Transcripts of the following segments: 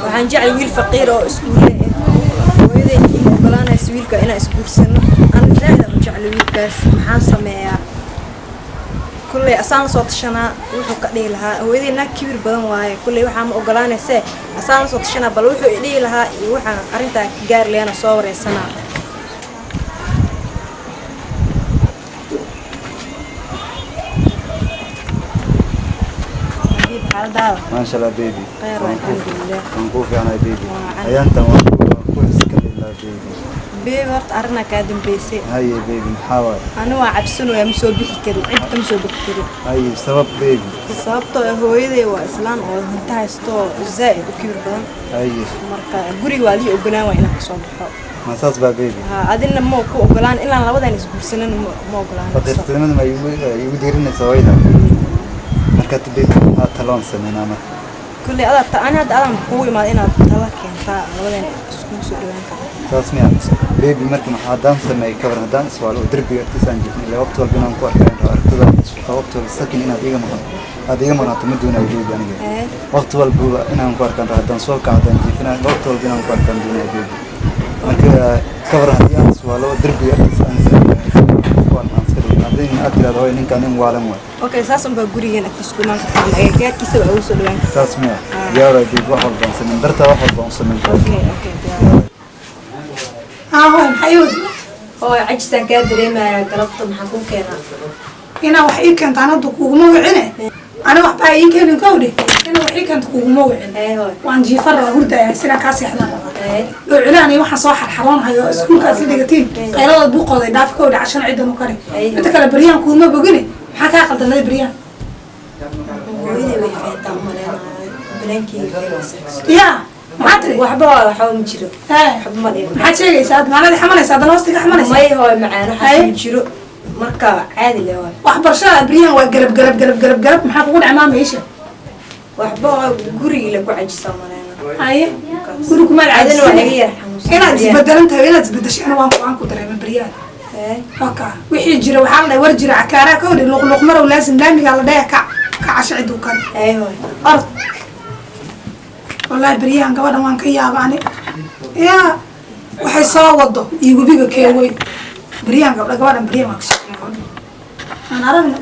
Waxaan jeclay wiil faqiir oo iskuule ah. Hooyaday ima ogolaanaysa wiilka inaan isguursano. Ana zaaid aan u jeclay wiilkaas. Maxaan sameeyaa? Kulley asaan la soo tashanaa wuxuu ka dhihi lahaa. Hooyaday naag kibir badan waaye, kulley waxaa ma ogolaanaysee, asaan la soo tashanaa bal wuxuu i dhihi lahaa iyo waxaan arrintaa ka gaari lahayna soo wareysanaa. Habiib, xaaladaada? Maasha Allah, baby. Khayr, Waan ku alxamdulilah. Waan kuu fiicnay, baby. Waa. Ayaantan waan ku iska dhilaa, baby. Baby, horta arrinaa kaa dambeysay. Haye, baby, maxaa waaye? Ani waa cabsanooyaa, ma soo bixi karin, cid kama soo bixi karin. Haye, sabab, baby? Sababtoo ah hooyaday waa islaan oo hanti haysto oo zaa'id u kibir badan. Marka guriga waa lii ogolaan waa inaan kasoo baxo. Ma saas baa, baby? Ha, adina ma ku ogolaan ilaan labadan isguursanan, ma ogolaanayso. Faqiirtinimada ma igu diirinaysa hooyada? Marka baby, maxaa taloon sameynaa marka? Kulley adaa ani hadda adaan kugu imaada inaad tala keentaa labadan iskugu soo dhawaan kara. Saas miya, baby? Marka maxaa haddaan sameeyay kabar, haddaan iswaalo oo derbiga agtiisa aan jiifin, ilaa waqti walba inaan ku arkaan rabo aragtida, waqti walba sakin inaad iga maqan, aad iga maqnaato ma doonayo, baby, aniga. Waqti walba inaan ku arkaan rabo, haddaan soo kaco, haddaan jiifinayo, waqti walba inaan ku arkaan doonayo, baby. Marka kabar haddii aan iswaalo oo derbiga agtiisa aan iswaalo aan iska dhigin, haddii aad tirahdo, "Hooy, ninkaan nin waalan waay." Okay, saas unbaa gurigeen agtiisa ku imaan kartaa ama agagaarkiisa waa ugu soo dhawaan kartaa. Saas miya? Diyaar waay, baby, wax walba aan samayn dartaa, wax walba aan samayn karaa. Okay, diyaar. Haa hooy, maxaa ii wadi? Hooy, cajisaan kaa dareemayaa galabta, maxaan kuu keenaa? Inaa wax ii keentaan hadda kuguma wicine, ani waxbaa ii keenin kowdhe, inaa wax ii keento kuguma wicin. Ee hooy. Waan jiifa rabaa, hurdaya, sidaan kaa seexdaan rabaa. Ee. Dhowcilaan iyo waxaan soo xarxaroonhayo iskuulkaas la dhigatiin qayladood buuqooday dhaafi kowdhe, cashana ciddan u kari. Inta kale beryaan kuuma bogine, maxaa kaa qaldanada beryaan? Hooyaday way fahantaa umaleynayo balaankeyga. Yaa, maxaa tiri? Waxba waa, waxba ma jiro. Ee. Waxba ma dhihin. Maxaad sheegaysaa? Aad macnadii xamanaysaa, haddana hoosta ka xamanaysaa. May hooy macaan, waxaas Haye. ma jiro, marka caadi le hooy. Waxbarashada beryahan waa garab garab garab garab garab, maxaa kugu dhacmaa meesha? Waxba hooy, gurigii la ku cajisaa umaleyna. Haye, guri kumaad Adina waa cajisin. iga yar xanuunsan. Inaad isbedelan tahay, inaad isbedeshay, ana waan ku dareema beryahan. Ee. Waka wixii jira waxaa la dhahay war jira cakaaraa ka hodhi, luqluq marow laasim laamigaa la dhaya, kac ka casho ciduu kale. Ee hooy. Orod, wallaahi beryahan gabadhan waan ka yaaba ani. Yaa, waxay soo wado iyo webiga kee weyn beryahan gabdha, gabadhan beryahan waan ka shaqeeya gabadhan aan aragno.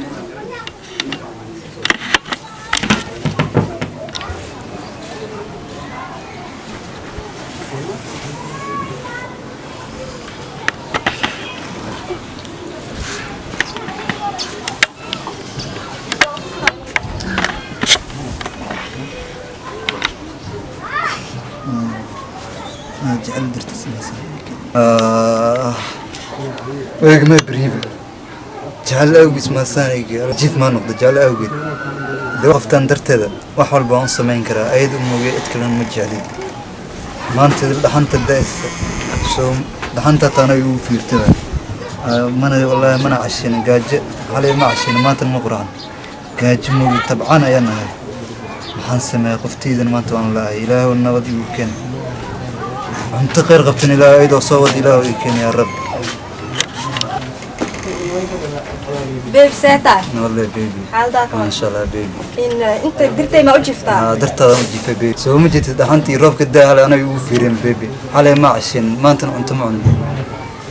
Jecel dartiis eegma beriiba jecel awgiis maasaanayga jiif maa noqda jecel awgeed dee qoftaan darteeda wax walba waan u samayn karaa, ayada u moogiya cid kalena ma jeclin. Maanta dhaxanta da'aysa soo dhaxanta taana igu fiirtaba, mana wallaahi mana cashina, gaajo xalay ma cashina, maantana ma quraan, gaajo moogi tabcaan ayaan nahay. Maxaan sameeyaa? Qoftaydan maanta waan la'ahay. Ilaahow nabad igu keen, cunto khayr qabtan ilaah ayadoo soo wad, ilaah ii keen, yaa rabbi. Babe, see tahay? Nabad le, baby. Xaaladaha ka Maasha Allah, baby. In inta dirtay ma u jiftaa? Aa, dartaada u jiifay, baby. Soo ma jeedid dhaxantii roobka daa halay anaga igu fiireen, baby. Xalay ma cashin, maantana cunto ma cunin,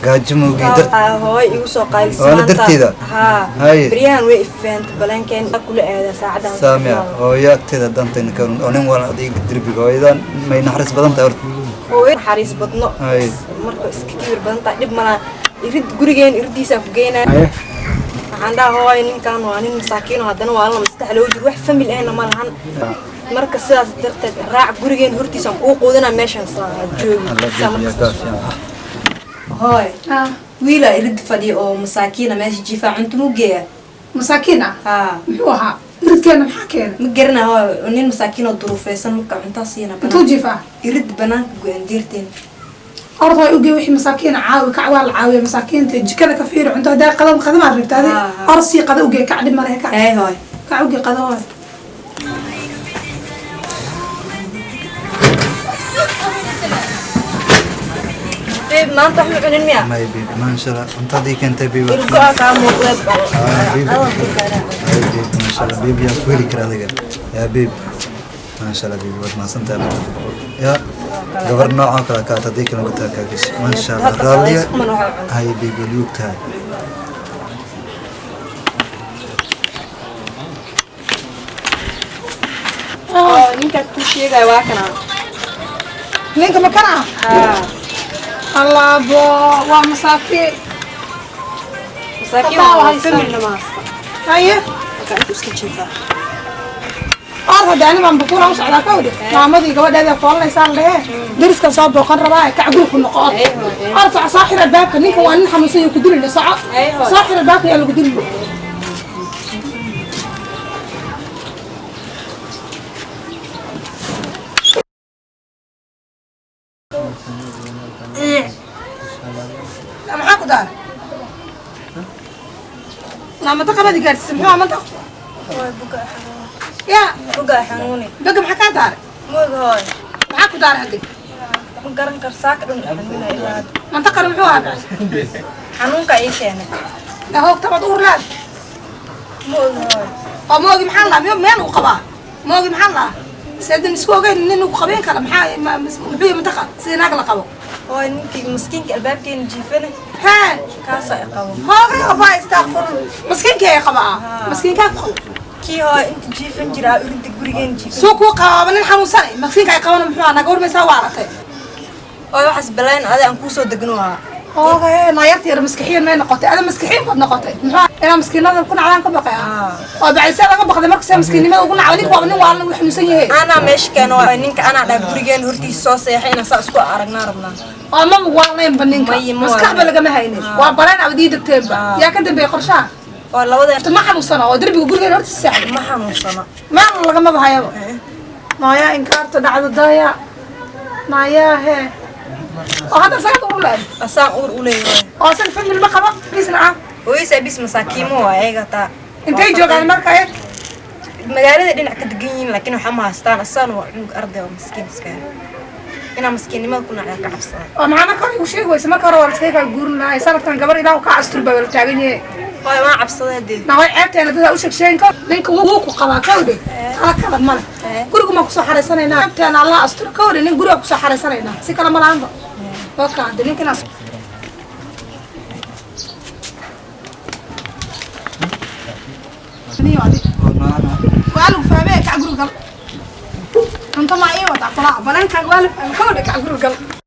gaajo moogi dar. Hooy igu soo qaalisay Waana maanta. darteeda? Haa. Haye. Beryahan way ifeenta balaankeen kula aadaa saacadan. Saamiya hooyo agteeda dantayna ka oo nin waalan adiga derbiga hooyadan may naxariis badan tahay horta. Hooyo naxariis badno. Haye. Marka iska kibir badan tahay, dhib malaa, irid gurigeen iridiisaan ku geynaa. Waxaan dhaha, hooyo, ninkan waa nin masaakiin oo haddana waa la maskax loo jiro, wax family ahna ma lahan, marka sidaas darteed raac gurigeen hortiisaan kuu quudinaa, meeshaan saa joogi. Alla Saa baby marka yaa kaa fiican. Hooy, Ah, wiilaa irid fadhiya oo masaakiina meesha jiifaa, cunto mu geeya? Masaakiin ah? Haa. Muxuu ahaa iridkeena? Maxaa keenay? Ma garana hooy, nin masaakiin oo duruufeysan, marka cuntaa siina. Intuu jiifaa? Irid banaanka go-an diirteen. Orod way ugee wixii masaakiin caawi, kac, waa la caawiya masaakiinta. Jikada ka fiiri cunto haddaa qada qadamaad rabta adi. Ah, ah. Orod sii qada ugee, kac, dhib malehe, kac. Ee hooy. Kac, ugee qada hooy. Babe, maanta wax ma cunin miya? May, baby, maasha Allah, cuntadii keentay, baby. Ilko-a kaa muuqdee. Ah, baby. Ay, baby, maasha Allah, baby, yaa ku heli kara adiga yaa baby. Maasha Allah baby, waad mahadsantahay 100%. Ya gabar noocoo kale kaata haddii kale gutaa kaa gasho. Maasha Allah. Hadda raalliya. qadays kuman waxaa cunta. Hay baby, liug tahay. Oo ninkaas kuu sheegaya waa kana. Ninka makana ah? Haa. Allaabo, waa masaakiin. Masaakiin. Hataa waa haysan. Familna ma haysta. Haye. Marka intuu iska jiifaa. Qaar hadda ani baan bukuura u socdaa ka wadi maamadii gabadheeda foolanaysaa la dhehe, deriskan soo booqan rabaa. Kac, guri ku noqo. Or soco, soo xir albaabka. Ninkan waa nin xanuunsan iyo ku dilina. Soco, soo xir albaabka, yaa lagu dilin. Maxaa ku daaray? Naamada qabadi gaarsiisay, muxuu amanta? Hooy, buga xanuun. Ya? Buga xanuuni. Baga maxaa kaa daaray? Mooga hooy. Maxaa ku daaray hadde? Ma garan kar, saaka dhan xanuunaya ilaa hadda. Mantaqana muxuu ahaa? Xanuunka ii keenay. Hoogta baad uur leed. Mooga hooy. Oo moogi maxaa laa meel uu qabaa? Moogi maxaa laa seedan isku ogeyn nin uu qabeen kara? Maxaa muxuu yahay mantaqa sida naag la qabo? Hooy, ninkii maskiinka albaabkeena jiifana hee kaasaa i qabo. Hoogay obaa, istaaqfur, maskiinkii ay qabaa? Maskiinkaa ku qabo? Kii hooy inta jiifan jira, urinta gurigeena jiifan. Suu kuu qabaaba nin xanuunsanay? Maskiinka ay qabana muxuu ahaa? Naga warmaysaa, waa aragtay. Hooy, waxaas balayn adi aan kuusoo degno ahaa. Hoogay, naayarta yar maskixiin may noqotay? Ada maskixiin baad noqotay. Muxuu inaa maskiinada ku nacdaan ka baqay ah? Oo bacayse laga baqday marka see maskiinnimada ugu nacday? Ninka waaba nin waalan, uu xanuunsan yahay. Anaa meesha keeno waay ninka, anaa dhaha gurigeena hortiisa soo seexay, inaan saa isku aragnaa rabnaa. Oo ma waalnaynba ninka? May, ma maskaxba waalnayn. Lagama haynin, waa baleen abad ii degteenba. Yaa ka dambeeyey qorshaha? Oo labadeen. Ma xanuunsana oo derbiga gurigeena hortiisa seexday? Ma xanuunsana. Meel lagamaba hayaba. Naayaa, inkaarta dhacdo daya. Naayaa hee, oo hadda isaga uur leed? Asaan uur u leeyahay. Oo asaga family ma qabo isna ah? Hooyadiis abis masaakiimo waa ayaga taa. Intay joogaan marka eh? Magaalada dhinac ka degan yihiin, laakiin waxa ma haystaan. Asaan waa cunug arday oo maskiin iska ah. Inaa maskiinnimada ku nacda ka cabsada. Oo maxaa marka hore igu sheegi weysa? Marka hore waa la iskaga kaa guurin lahaa. Sanadkan gabar Ilaahu kaa astur baa wala taagan yahe. Hooy, waan cabsaday hadee. Naway ceebteena dadaa u sheeg sheegin ka. Ninka wuu ku qabaa kawdhe, tala kala male. Gurigu maan kusoo xaraysanaynaa. Ceebteena Allah astur kawdhe. Nin guriga kusoo xaraysanaynaa, si kale ma lahanba. Waka hadde ninkan waa lagu fahmee. Kac, guriga gal. Cunto maa ii wadaa? Kulaa baleenkaaga waa la fahmay kawdhe. Kac, guriga gal.